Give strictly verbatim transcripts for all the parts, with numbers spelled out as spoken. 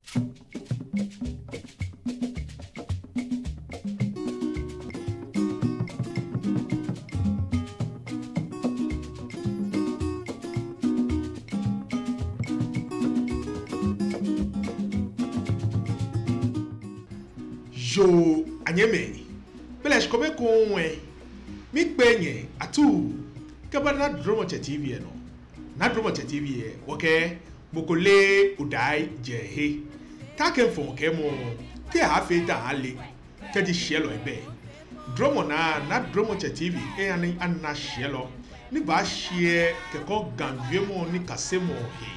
Yoo, anyɛmimɛi, belɛ shikome ekoŋŋ, miikpee nyɛ atuu kɛba Naa Dromɔtsɛ T V lɛ nɔ. Naa Dromɔtsɛ T V lɛ, wɔkɛɛ mɔ ko leee odaaŋ jeee. Taakɛ mifɔɔ kɛɛmɔ, te aaafee tɛŋŋ ale kɛji shiɛlɔi bɛ? Dromɔ naa, Naa Dromɔtsɛ T V eha ni ana shiɛlɔ ni baashiɛ kɛkɔ Ga wiemɔ nikasemɔ he.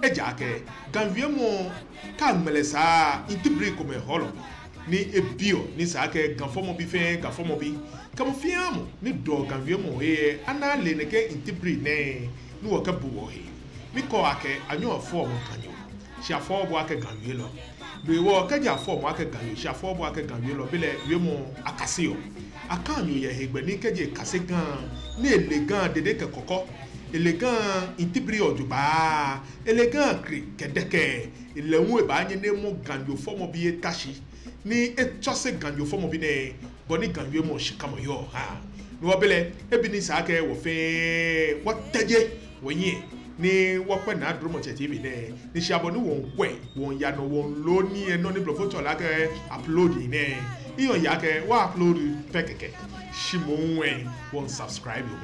Ejaakɛ Ga wiemɔ, kɛ aŋmɛ lɛ saa, ntibiri komɛi hɔlɔ ni ebiɔ ni esa akɛ Ga fɔmɔbi fɛɛ Ga fɔmɔbi, kɛ mɔ fɛɛ mɔ ni dɔɔ Ga wiemɔ he lɛ, ana ale nɛkɛ ntibiri nɛɛ ni wɔkɛbu wɔhe. Mikɛɔ akɛ anyɛɔ afɔɔ mɔ Ganyo, shi afɔɔɔ bo akɛ Ga wielɔ. No hewɔ kɛji afɔɔ mɔ akɛ Ganyo, shi afɔɔɔ bo akɛ Ga wielɔ, belɛ wiemɔ akaseɔ. Akaneɔ yɛ hegbɛ ni kɛji ekase Ga, ni ele Ga dede kɛ kɔkɔ, ele Ga ntibiri jogbaŋŋ, ele Ga kre kɛ dɛkɛ, lɛ hu ebaanyɛ ni emɔ Ganyo fɔmɔbi eta shi, ni etsɔse Ganyo fɔmɔbi nɛɛ, bɔ ni Ga wiemɔ shikamɔ yɔɔ ha. No hewɔ belɛ, ebi ni esa akɛ wɔ fɛɛ wɔtɛje wɔhiɛ ni wɔkwɛ Naa Dromɔtsɛ T V nɛɛ, ni shi abɔ ni wɔŋkwɛ, wɔŋya nɔ wɔŋload nii lɛ, nɔ ni blɔfo tsɛɔ lɛ akɛ uploading nɛɛ. Miyɔɔ miyeee akɛ wɔ upload pɛ kɛkɛ, shi moŋ wɔŋsubscribe hu.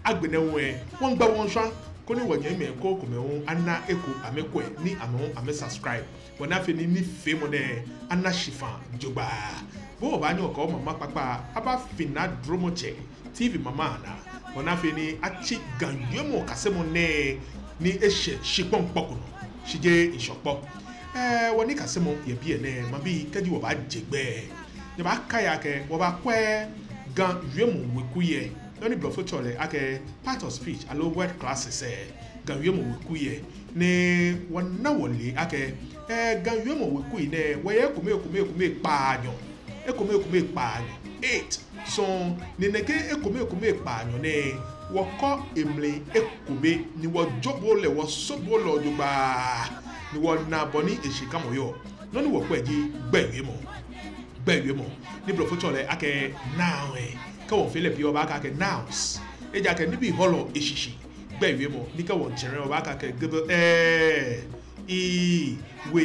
Agbɛnɛ hu wɔŋgba wɔŋshwa koni wɔnyɛmimɛi krokomɛi hu ana eko amɛkwɛ ni amɛ hu amɛsubscribe, bɔ ni afee ni nifeemɔ nɛɛ ana shifã jogbaŋŋ. Bo obaanyɛ okɛ omama kpakpa abafi Naa Dromɔtsɛ T V mama naa, bɔ ni afee ni atsi Ga wiemɔ kasemɔ nɛɛ ni eshɛ shikpɔŋ kpɔku nɔ, shi jeee ŋshɔ kpɔ. Ɛɛ, wɔnikasemɔ yɛ biɛ nɛɛ, mabi, kɛji wɔbaaje gbɛ, nyɛbaakai akɛ wɔbaakwɛ Ga wiemɔ wekui lɛ, nɔ ni blɔfo tsɛɔ lɛ akɛ part of speech aloo word classes lɛ, Ga wiemɔ wekui lɛ, ni wɔna wɔle akɛ, ɛɛ, Ga wiemɔ wekui nɛɛ, wɔyɛ ekome, ekome, ekome kpaanyɔ, ekome, ekome kpaanyɔ, eight. Sɔŋŋ ni nɛkɛ ekome, ekome kpaanyɔ nɛɛ, wɔkɔ emli ekome, ni wɔjo bo lɛ, wɔso bo lɛ jogbaŋŋ, ni wɔna bɔ ni eshikamɔ yɔɔ. Nɔ ni wɔkwɛ ji gbɛi wiemɔ. Gbɛi wiemɔ, ni blɔfo tsɛɔ lɛ akɛ noun lɛ, kɛ wɔfee lɛ pii wɔbaakɛɛ akɛ nouns. Ejaakɛ nibii hɔlɔ eshishi. Gbɛi wiemɔ, ni kɛ wɔŋtsɛrɛ wɔbaakɛɛ akɛ gb, ɛ, i, w,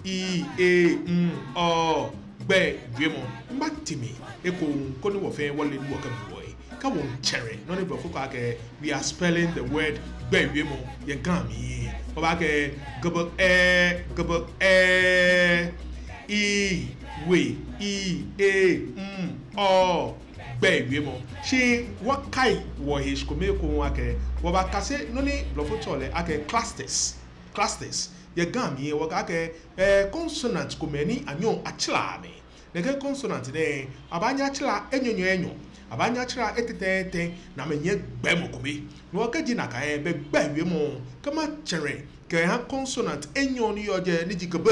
i, e, ŋ, ɔ. Gbɛi wiemɔ. Mibaatsi mli ekoŋŋ koni wɔ fɛɛ wɔle ni wɔkɛbu wɔhe. Kɛ wɔŋtsɛrɛ nɔ ni blɔfo kɛɔ akɛ, we are spelling the word gbɛi wiemɔ yɛ Ga mli, wɔbaakɛɛ gb, ɛ, gb, ɛ, i, w, i, e, ŋ, ɔ. Gbɛi wiemɔ. Shi wɔkai wɔhe shikome ekoŋŋ akɛ wɔbaakase nɔ ni blɔfo tsɛɔ lɛ akɛ clusters. Clusters. Yɛ Ga mli wɔkɛɔ akɛ, ɛɛ, consonant komɛi ni anyɛɔ atsalaa amɛ. Nɛkɛ consonant nɛɛ, abaanyɛ atsalaa enyɔ enyɔ enyɔ, abaanyɛ atsalaa etɛ etɛ etɛ, ni amɛnyɛ gbɛɛmɔ kome. No hewɔ kɛji nakai lɛ, belɛ gbɛi wiemɔ, kɛ matsɛrɛ kɛha consonant enyɔ ni yɔɔ jɛi ni ji gb,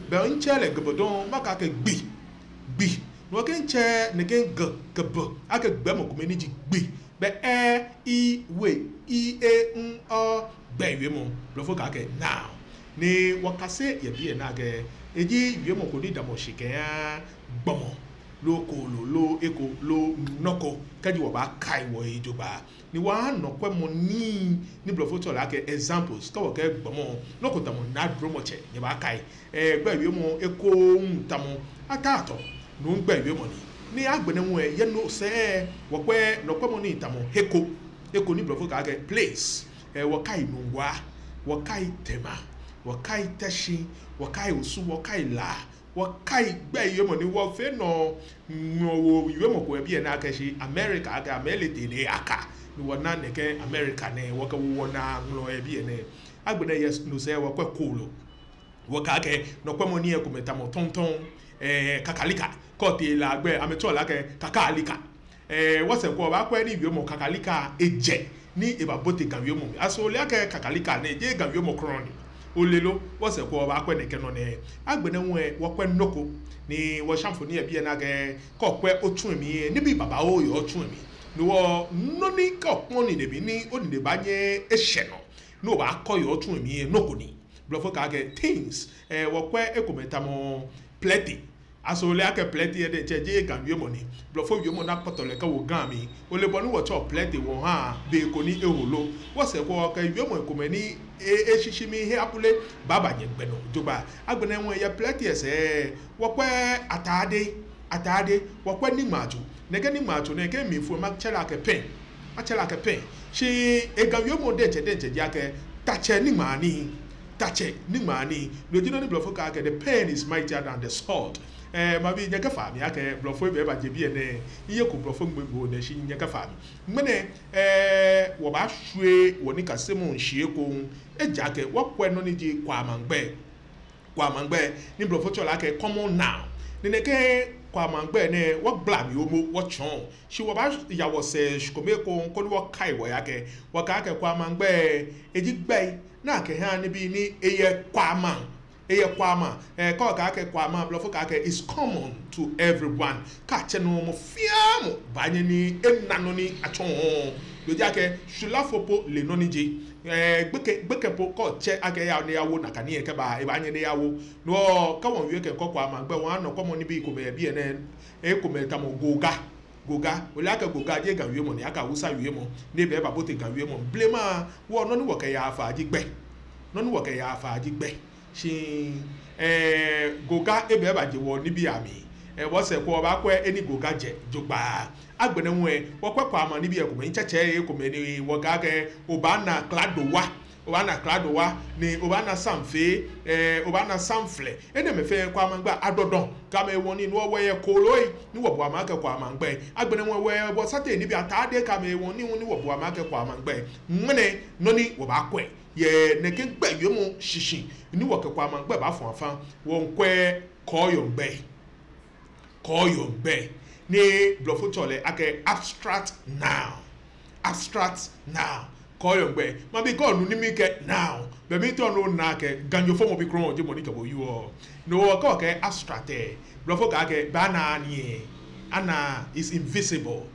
belɛ mitsɛɛɛ lɛ gb dɔŋŋ, makɛɛ akɛ gbi, gbi. No hewɔ kɛ mitsɛ nɛkɛ g kɛ b akɛ gbɛɛmɔ kome ni ji gbi, belɛ ɛ, i, w, i, e, ŋ, ɔ. Gbɛi wiemɔ, blɔfo kɛɔ akɛ noun. Ni wɔkase yɛ biɛ nɛɛ akɛ eji wiemɔ ko ni damɔ shi kɛha gbɔmɔ, loo kooloo, loo eko, loo nɔ ko, kɛji wɔbaakai wɔhe jogbaŋŋ. Ni wɔha nɔkwɛmɔnii ni blɔfo tsɛɔ lɛ akɛ examples. Kɛ wɔkɛɛ gbɔmɔ, nɔ ko tamɔ Naa Dromɔtsɛ, nyɛbaakai. Ɛɛ, gbɛi wiemɔ ekoŋŋ tamɔ ataatɔ, no hu gbɛi wiemɔ ni. Ni agbɛnɛ hu lɛ, yɛ no sɛɛ wɔkwɛ nɔkwɛmɔnii tamɔ he ko. He ko ni blɔfo kɛɔ akɛ place. Ɛɛ, wɔkai Nungua, wɔkai Tema, wɔkai Teshie, wɔkai Osu, wɔkai La, wɔkai gbɛi wiemɔ ni wɔfee nɔ, nɔ wɔwiemɔ ko yɛ biɛ nɛɛ akɛ shi America, akɛ amɛle tɛnɛ aka. Ni wɔna nɛkɛ America nɛɛ, wɔkɛwo wɔnaa ŋmlɔ yɛ biɛ nɛɛ. Agbɛnɛ yɛ no sɛɛ wɔkwɛ kooloo. Wɔkɛɔ akɛ nɔkwɛmɔnii komɛi tamɔ tɔŋtɔŋ, ɛɛ, kakalika. Kɛ otee La gbɛ, amɛtsɛɔ lɛ akɛ kakalika. Ɛɛ, wɔsɛɛ ko wɔbaakwɛ ni wiemɔ kakalika ejɛ ni ebabote Ga wiemɔ mli. Aso ole akɛ kakalika nɛɛ jeee Ga wiemɔ krɔŋŋ ni? Ole lo? Wɔsɛɛ ko wɔbaakwɛ nɛkɛ nɔ nɛɛ. Agbɛnɛ hu lɛ wɔkwɛ nɔ ko ni wɔshamfo ni yɛ biɛ nɛɛ akɛ kɛ okwɛ otsu lɛ mli lɛ, nibii babaoo yɛ otsu lɛ mli. No hewɔ nɔ ni kɛ okpɔ onine mli ni onine baanyɛ eshɛ nɔ, ni obaakɔ yɛ otsu lɛ mli lɛ, nɔ ko ni. Blɔfo kɛɛ akɛ things. Ɛɛ, wɔkwɛ ekomɛi tamɔ plɛte. Aso ole akɛ plɛte lɛ diɛŋtsɛ jeee Ga wiemɔ ni? Blɔfo wiemɔ ni akpɔtɔ lɛ kɛwo Ga mli. Ole bɔ ni wɔtsɛɔ plɛte wɔhaa be ko ni eho lo? Wɔsɛɛ ko wɔkɛ wiemɔi komɛi ni e, eshishi miihe abule baaba nyɛgbɛ nɔ jogbaŋŋ. Agbɛnɛ hu yɛ plɛte lɛ sɛɛ, wɔkwɛ atade, atade, wɔkwɛ niŋmaatso. Nɛkɛ niŋmaatso nɛɛ kɛ mlifu lɛ matsɛ lɛ akɛ pen. Atsɛ lɛ akɛ pen. Shi eGa wiemɔ diɛŋtsɛ diɛŋtsɛ ji akɛ tatsɛ niŋmaa nii. Tatsɛ niŋmaa nii. No ji nɔ ni blɔfo kɛɛ akɛ the pen is mightier than the sword. Ɛɛ, mabi, nyɛkɛfa mi akɛ blɔfo ebɛ baje biɛ nɛɛ. Miyeko blɔfo ŋmɛŋmɛ nɛɛ shi nyɛkɛfa mi. Ŋmɛnɛ, ɛɛ, wɔbaashwie wɔnikasemɔ shishi ekoŋŋ. Ejaakɛ wɔkwɛ nɔ ni ji kwamaŋ gbɛi. Kwamaŋ gbɛi, ni blɔfo tsɛɔ lɛ akɛ common noun. Ni nɛkɛ kwamaŋ gbɛi nɛɛ, wɔgbala mli momo wɔtsɔɔ. Shi wɔbaaya wɔsɛɛ shikome ekoŋŋ koni wɔkai wɔhe akɛ, wɔkɛɛ akɛ kwamaŋ gbɛi, eji gbɛi ni akɛhaa nibii ni eyɛ kwamaŋ. Eyɛ kwamaŋ. Ɛɛ, kɛ wɔkɛɛ akɛ kwamaŋ, blɔfo kɛɛ akɛ is common to everyone. Kɛ atsɛ nɔ, mɔ fɛɛ mɔ baanyɛ ni ena nɔ ni atsɔɔ. No ji akɛ shwilafo po le nɔ ni ji. Ɛɛ, gbekɛ, gbekɛ po kɛ otsɛ akɛ eya ni eyawo nakai nii lɛ kɛba, ebaanyɛ ni eyawo. No hewɔ kɛ wɔmiiwie kɛkɔ kwamaŋ gbɛi, wɔnaa nɔkwɛmɔi nibii komɛi yɛ biɛ nɛɛ, ekomɛi tamɔ goga. Goga, ole akɛ goga jeee Ga wiemɔ ni, akɛ Hausa wiemɔ, ni ebɛ babote Ga wiemɔ. Blema, wɔ nɔ ni wɔkɛyaa faa ji gbɛi. Nɔ ni wɔkɛyaa faa ji gbɛi. Shi, ɛɛ, goga ebɛ baje wɔnibii amli. Ɛɛ, wɔsɛɛ ko wɔbaakwɛ he ni goga jɛ jogbaŋŋ. Agbɛnɛ hu lɛ, wɔkwɛ kwamaŋ nibii lɛ ekomɛi, mitsɛtsɛ ekomɛi ni wɔkɛɛ akɛ obaana kladowa. Obaana kladowa, ni obaana samfee, ɛɛ, obaana samflɛ. Enɛɛmɛi fɛɛ kwamaŋ gbɛi adɔdɔŋ. Gamɛi awo nii, no hewɔ wɔyɛ kooloi ni wɔbuɔ amɛ akɛ kwamaŋ gbɛi. Agbɛnɛ hu lɛ, wɔyɛ wɔsatei nibii, atade, gamɛi awo nii hu ni wɔbuɔ amɛ akɛ kwamaŋ gbɛi. Ŋmɛnɛ nɔ ni wɔbaakwɛ yɛ nɛkɛ gbɛi wiemɔ shishi ni wɔkɛ kwamaŋ gbɛi baafɔ̃ afã, wɔmiikwɛ kɔɔyɔɔŋ gbɛi. Kɔɔyɔɔŋ gbɛi, ni blɔfo tsɛɔ lɛ akɛ abstract noun. Abstract noun. Kɔɔyɔɔŋ gbɛi. Mabi, kɛ onu ni mikɛɛ noun, belɛ miitao ni ona akɛ Ganyo fɔmɔbi krɔŋŋ ji mɔ ni kɛ bo wieɔ. No hewɔ kɛ okɛɛ abstract lɛ, blɔfo kɛɛ akɛ bɛ anaaa ni lɛ, anaaa, is invisible.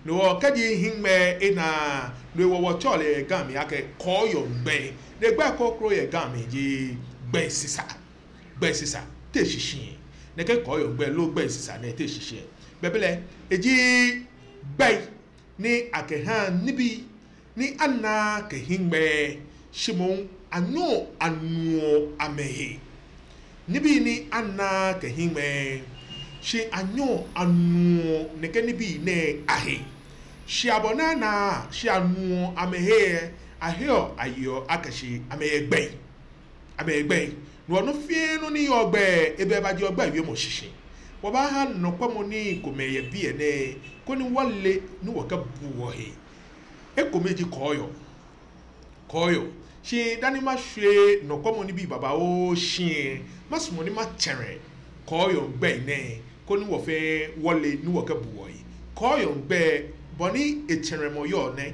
No hewɔ kɛji hiŋmɛi enaaa, no hewɔ wɔtsɛɔ lɛ Ga mli akɛ kɔɔyɔɔŋ gbɛi. Ni gbɛi kroko yɛ Ga mli ji gbɛi sisa. Gbɛi sisa, te eshishi? Nɛkɛ kɔɔyɔɔŋ gbɛi loo gbɛi sisa nɛɛ, te eshishi? Belɛ, eji gbɛi ni akɛhaa nibii ni anaaa kɛ hiŋmɛi, shi moŋ anyɛɔ anuɔ amɛhe. Nibii ni anaaa kɛ hiŋmɛi, shi anyɛɔ anuɔ nɛkɛ nibii nɛɛ ahe. Shi abɔ ni anaaa, shi anuɔ amɛhe lɛ, aheɔ ayeɔ akɛ shi amɛyɛ gbɛi. Amɛyɛ gbɛi. No hewɔ nɔ fɛɛ nɔ ni yɔɔ gbɛi, ebɛ bajeɔ gbɛi wiemɔ shishi. Wɔbaaha nɔkwɛmɔi komɛi yɛ biɛ nɛɛ, koni wɔle ni wɔkɛbu wɔhe. Ekome ji kɔɔyɔɔ. Kɔɔyɔɔ. Shi dani mashwie nɔkwɛmɔi nibii babaoo shishi lɛ, masumɔ ni matsɛrɛ kɔɔyɔɔŋ gbɛi nɛɛ, koni wɔfɛɛ wɔle ni wɔkɛbu wɔhe. Kɔɔyɔɔŋ gbɛi, bɔ ni etsɛrɛmɔ yɔɔ nɛ: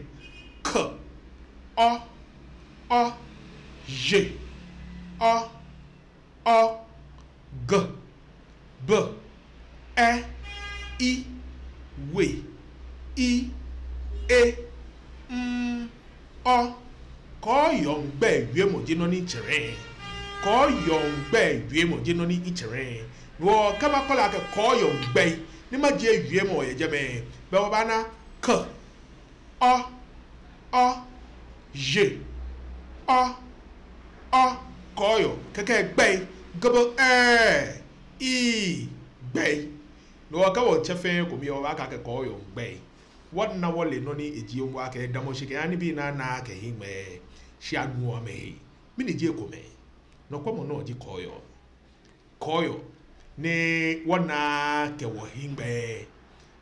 k, ɔ, ɔ, ye, ɔ, ɔ, g, b, ɛ, i, we, i, e, m, ɔ. Kɔɔyɔɔŋ gbɛi wiemɔ ji nɔ ni mitsɛrɛ. Kɔɔyɔɔŋ gbɛi wiemɔ ji nɔ ni mitsɛrɛ. No hewɔ kɛ makɛɛ lɛ akɛ kɔɔyɔɔŋ gbɛi, ni majie wiemɔ yɛ jɛmɛ, belɛ wɔbaana k, ɔ, ɔ, ye, ɔ, ɔ, kɔɔyɔɔ, kɛkɛ gbɛi, g, b, ɛ, i, gbɛi. No hewɔ kɛ wɔtsɛ fɛɛ ekome lɛ, wɔbaakɛɛ akɛ kɔɔyɔɔŋ gbɛi. Wɔna wɔle nɔ ni eji omu akɛ edamɔ shi kɛha nibii ni anaaa kɛ hiŋmɛi, shi anuɔ amɛhe. Mɛni ji ekomɛi? Nɔkwɛmɔnɔ ji kɔɔyɔɔ. Kɔɔyɔɔ ni wɔnaaa kɛ wɔhiŋmɛi,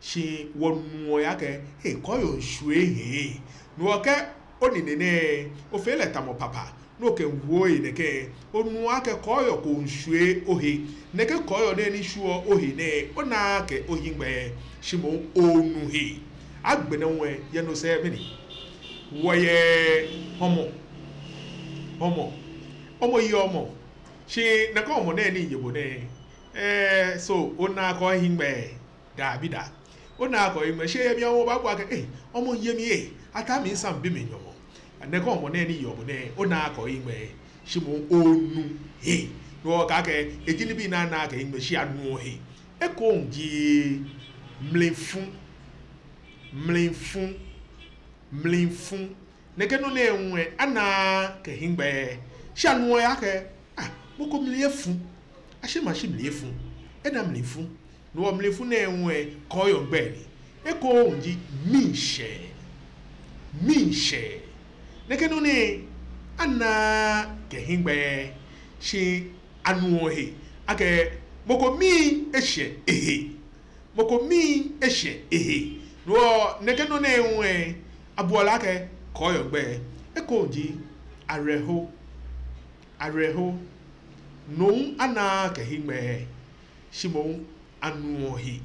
shi wɔnuɔ he akɛ, hei, kɔɔyɔɔ miishwie ehe. No hewɔ kɛ onine nɛɛ, ofee lɛ tamɔ papa, ni okɛwo ehe nɛkɛ, onuɔ akɛ kɔɔyɔɔ ko miishwie ohe. Nɛkɛ kɔɔyɔɔ nɛɛ ni shwieɔ ohe nɛɛ, onaaa kɛ ohiŋmɛi, shi moŋ onu he. Agbɛnɛ hu lɛ, yɛ no sɛɛ mɛni? Wɔyɛ hɔmɔ. Hɔmɔ. Hɔmɔ yeɔ hɔmɔ. Shi nɛkɛ hɔmɔ nɛɛ ni miiye bo nɛɛ, eh, so onaaa kɛ ohiŋmɛi? Dabida. Onaaa kɛ ohiŋmɛi, shi eyɛ mli hu obaabu akɛ, eh, hɔmɔ miiye mi, eh, ataa mi, misaŋ mibi mi nyɔmɔ. Nɛkɛ hɔmɔ nɛɛ ni yeɔ bo nɛɛ, onaaa kɛ ohiŋmɛi. shi moŋ onu he. No hewɔ akɛɛ akɛ eji nibii ni anaaa kɛ hiŋmɛi shi anuɔ he. Ekoŋŋ ji mlifu, mlifu, mlifu. Nɛkɛ nɔ nɛɛ hu lɛ, anaaa kɛ hiŋmɛi, shi anuɔ he akɛ, ah, mɔ ko mli efu. Ashimashi mli efu. Ena mlifu. No hewɔ mlifu nɛɛ hu lɛ, kɔɔyɔɔŋ gbɛi ni. Ekoŋŋ ji miishɛɛ. Miishɛɛ. Nɛkɛ nɔ nɛɛ, anaaa kɛ hiŋmɛi, shi anuɔ he akɛ mɔ ko mii eshɛ ehe. Mɔ ko mii eshɛ ehe. No hewɔ nɛkɛ nɔ nɛɛ hu lɛ, abuɔ lɛ akɛ kɔɔyɔɔŋ gbɛi. Ekoŋŋ ji awerɛho. Awerɛho. No hu anaaa kɛ hiŋmɛi, shi moŋ anuɔ he.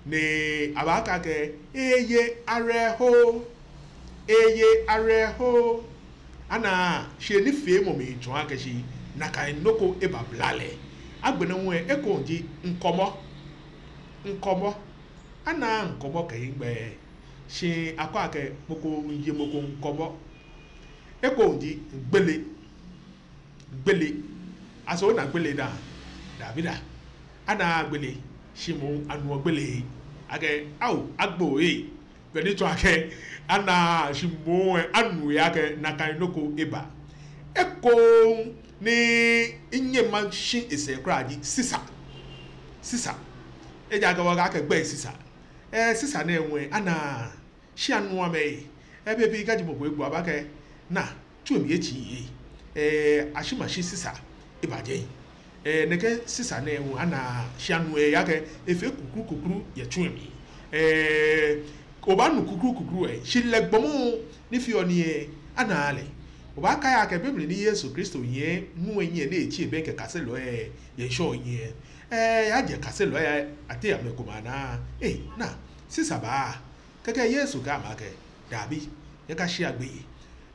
Ni abaakɛɛ akɛ eye awerɛho, eye awerɛho. Anaaa, shi enifeemɔ miitsɔɔ akɛ shi nakai nɔ ko ebabla lɛ. Agbɛnɛ hu lɛ, ekoŋŋ ji ŋkɔmɔ. Ŋkɔmɔ. Anaaa ŋkɔmɔ kɛ hiŋmɛi, shi akɛɔ akɛ mɔ ko miiye mɔ ko ŋkɔmɔ. Ekoŋŋ ji gbele. Gbele. Aso ona gbele da? Dabida. Anaaa gbele, shi moŋ anuɔ gbele he akɛ, ao, agbo ee. Bɔ ni tsɔɔ akɛ anaaa, shi moŋ lɛ anuɔ he akɛ nakai nɔ ko eba. Ekoŋŋ ni minyɛŋ mashi esɛɛ kwraa ji sisa. Sisa. Ejaakɛ wɔkɛɔ akɛ gbɛi sisa. Ee, sisa nɛɛ hu lɛ, anaaa, shi anuɔ amɛ he. Ee, bei pii kɛji mɔ ko egbo, abaakɛɛ, naa, tsu emli etsii. Ee, ashimashi sisa eba jɛi. Ee, nɛkɛ sisa nɛɛ hu anaaa, shi anuɔ he akɛ efee kukru kukru yɛ tsu lɛ mli. Ee, obaanu kukru kukru lɛ, shi lɛ gbɔmɔ ni feɔ nii lɛ, anaaa lɛ. Obaakai akɛ be mli ni Yesu Kristo yɛ nu lɛ hiɛ ni etsi ebɛŋkɛ kaselɔi lɛ yɛ ŋshɔ lɛ hiɛ. Ee, eyajɛ kaselɔi lɛ ateŋ, amɛkomɛi anaaa. Ee, naa, sisa ba. Kɛkɛ Yesu kɛɛ amɛ akɛ, dabi, nyɛkashea gbeyei.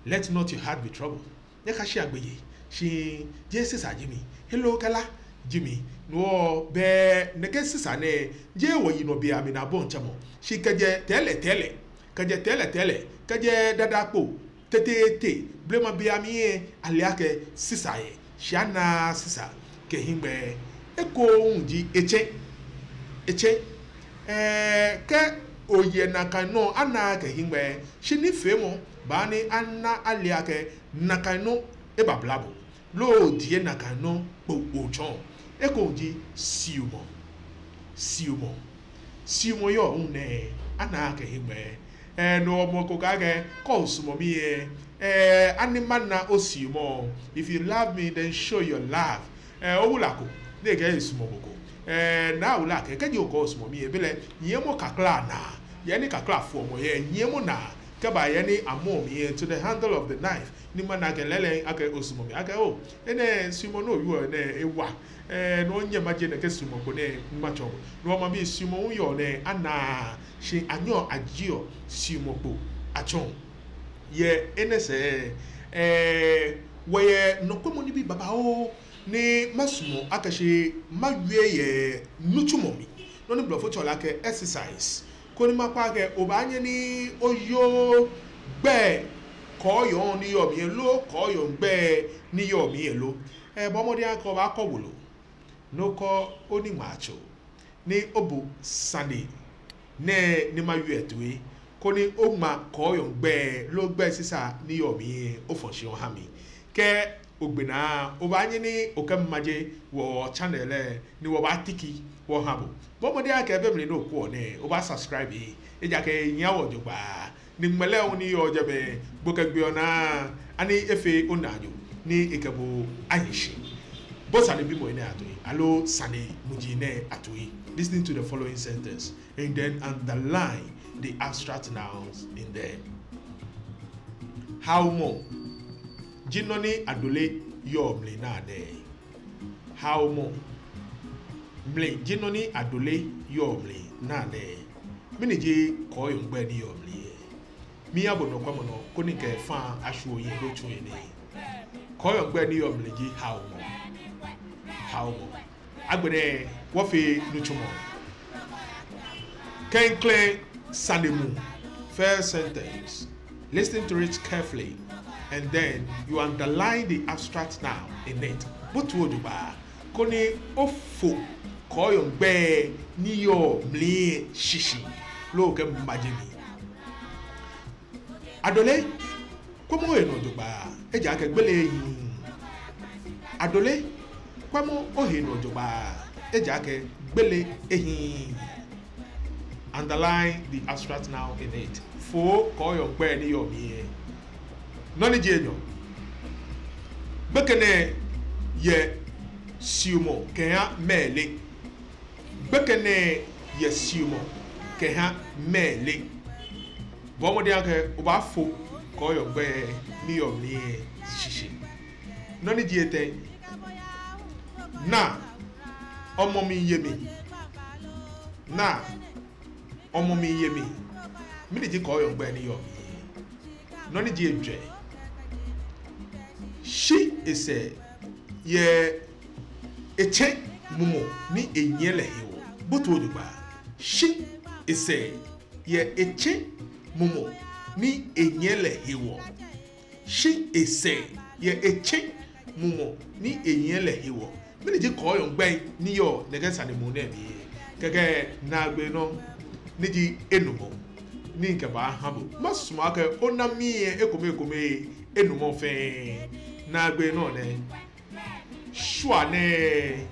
Let not your heart be troubled. Nyɛkashea gbeyei. Shi jeee sisa ji mi, heloo kɛ la ji mi. No hewɔ bɛ nɛkɛ sisa nɛɛ, jeee wɔyinɔ beiaŋ mli ni abɔi tsɛmɔ. Shi kɛjɛ tɛlɛ tɛlɛ, kɛjɛ tɛlɛ tɛlɛ, kɛjɛ dada kpo, tete tete, blema beiaŋ mli lɛ, ale akɛ sisa yɛ. Shi anaaa sisa kɛ hiŋmɛi. Ekoŋŋ ji etsɛŋ. Etsɛŋ. Ee, kɛ oyɛ nakai nɔ, anaaa kɛ hiŋmɛi, shi nifeemɔ baaha ni ana ale akɛ nakai nɔ ebabla bo, loo odi yɛ nakai nɔ kpo otsɔɔ. Ekoŋŋ ji suɔmɔ. Suɔmɔ. Suɔmɔ yɔɔ hu nɛɛ, anaaa kɛ hiŋmɛi. Ee, no hewɔ mɔ ko kɛɛ akɛ, kɛ osumɔ mi lɛ, ee, ani mana osuɔmɔ? If you love me, then show your love. Ee, owula ko ni ekɛɛ esumɔɔ mɔ ko, ee, naa awula kɛɛ, kɛji okɛɛ osumɔɔ mi lɛ, belɛ nyiɛmɔ kakla naa. He ni kakla foɔ mɔ yɛ, nyiɛmɔ naa kɛba he ni amɔɔ mli lɛ, to the handle of the knife. Ni mana akɛ lɛɛlɛŋ akɛ osumɔɔ mi. Akɛɛ oo, enɛ suɔmɔ ni owieɔ nɛɛ ewa. Ee, no hewɔ nyɛ maje nɛkɛ suɔmɔ kpo nɛɛ matsɔɔ bo. No hewɔ mabi, suɔmɔ hu yɔɔ nɛɛ, anaaa, shi anyɛɔ ajieɔ suɔmɔ kpo atsɔɔ. Yɛ enɛ sɛɛ, ee, wɔyɛ nɔkwɛmɔnii babaoo ni masumɔ akɛ shi mawie yɛ nitsumɔ mli. Nɔ ni blɔfo tsɛɔ lɛ akɛ exercise. Koni makpa akɛ obaanyɛ ni oyoo gbɛi kɔɔyɔɔŋ ni yɔɔ mli lɛ lo, kɔɔyɔɔŋ gbɛi ni yɔɔ mli lɛ lo. Ee, bɔɔ mɔdɛŋ akɛ obaakɔ wolo, ni okɔ oniŋmaatso, ni obo sane nɛɛ ni mawie lɛ toi, koni oŋma kɔɔyɔɔŋ gbɛi loo gbɛi sisa ni yɔɔ mli lɛ ofɔ shi oha mi. Kɛ ogbe naa, obaanyɛ ni okɛ mi maje wɔ channel lɛ, ni wɔbaatiki wɔha bo. Bɔɔ mɔdɛŋ akɛ be mli ni okwɛɔ nɛɛ, obaa subscribe, ejaakɛ ehiaa wɔ jogbaŋŋ. Ni ŋmɛlɛ hu ni yɔɔ jɛmɛ, bo kɛ gbeɔ naa, ani efee onaanyo ni ekɛ bo ahi shi. Bo sanebimɔi nɛɛ atoi, aloo sane muji nɛɛ atoi. Listen to the following sentence and then underline the abstract nouns in them. Haomɔ ji nɔ ni adole yɔɔ mli naa nɛɛ. Haomɔ. Mli ji nɔ ni adole yɔɔ mli naa nɛɛ. Mɛni ji kɔɔyɔɔŋ gbɛi ni yɔɔ mli lɛ? Miiha bo nɔkwɛmɔnɔ koni mikɛ faŋŋ ashwie oyiŋ loo tsu oyiŋ nii. Kɔɔyɔɔŋ gbɛi ni yɔɔ mli ji haomɔ. Haomɔ. Agbɛnɛ wɔfee nitsumɔ. Klɛŋklɛŋ sane mu. First sentence. Listen to it carefully. and then you underline the abstract noun in it. Bote jogbaŋŋ, koni ofo kɔɔyɔɔŋ gbɛi ni yɔɔ mli lɛ shishi, loo okɛma jɛmɛ. Adole, kwɛmɔ ohe nɔ jogbaŋŋ, ejaakɛ gbele ehiii. Adole, kwɛmɔ ohe nɔ jogbaŋŋ, ejaakɛ gbele ehiii. Underline the abstract noun in it. Fo kɔɔyɔɔŋ gbɛi ni yɔɔ mli lɛ. Nɔ ni ji enyɔ. Gbekɛ nɛɛ yɛ suɔmɔ kɛha mɛi lɛ? Gbekɛ nɛɛ yɛ suɔmɔ kɛha mɛi lɛ? Bɔɔ mɔdɛŋ akɛ obaafo kɔɔyɔɔŋ gbɛi ni yɔɔ mli lɛ shishi. Nɔ ni ji etɛ. Naa, omɔ miiye mi. Naa, omɔ miiye mi. Mɛni ji kɔɔyɔɔŋ gbɛi ni yɔɔ mli lɛ? Nɔ ni ji ejwɛ. Shi esɛɛ yɛ etsɛ mumɔ ni enyiɛ lɛ hewɔ. Bote jogbaŋŋ. Shi esɛɛ yɛ etsɛ mumɔ ni enyiɛ lɛ hewɔ. Shi esɛɛ yɛ etsɛ mumɔ ni enyiɛ lɛ hewɔ. Mɛni ji kɔɔyɔɔŋ gbɛi ni yɔɔ nɛkɛ sane muu nɛɛ mli lɛ? Kɛkɛ naagbee nɔ, ni ji enumɔ, ni mikɛbaaha bo. Masumɔ akɛ ona mli lɛ ekome ekome enumɔ fɛɛ. Naagbee nɔ nɛ. Shwane,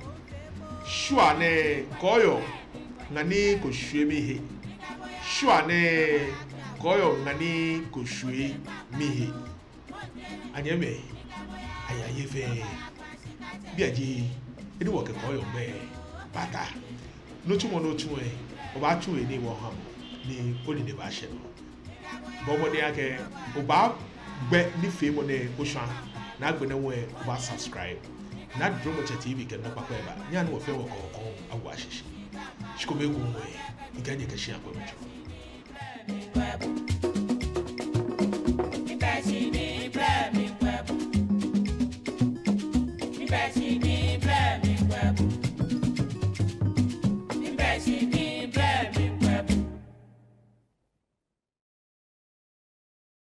shwane, kɔɔyɔɔŋ ŋani ko shwie mihe. Shwane, kɔɔyɔɔŋ ŋani ko shwie mihe. Anyɛmimɛi, ayayɛ fɛɛ. Biɛ ji he ni wɔkɛ kɔɔyɔɔŋ gbɛi baata. Nitsumɔ ni otsuɔ lɛ, obaatsu he ni wɔha bo, ni onine baashɛ nɔ. Bɔɔ mɔdɛŋ akɛ obaagbɛ nifeemɔ nɛɛ oshwa, ni agbɛnɛ hu lɛ obaasubscribe. Naa Dromɔtsɛ T V kɛ nɔ kpakpa eba. Nyɛhaa ni wɔfɛɛ wɔkɔkɔɔ awo shishi. Shikome ekoŋŋ lɛ, mikɛɛ nyɛ akɛ shi akpɛ mitsɔ.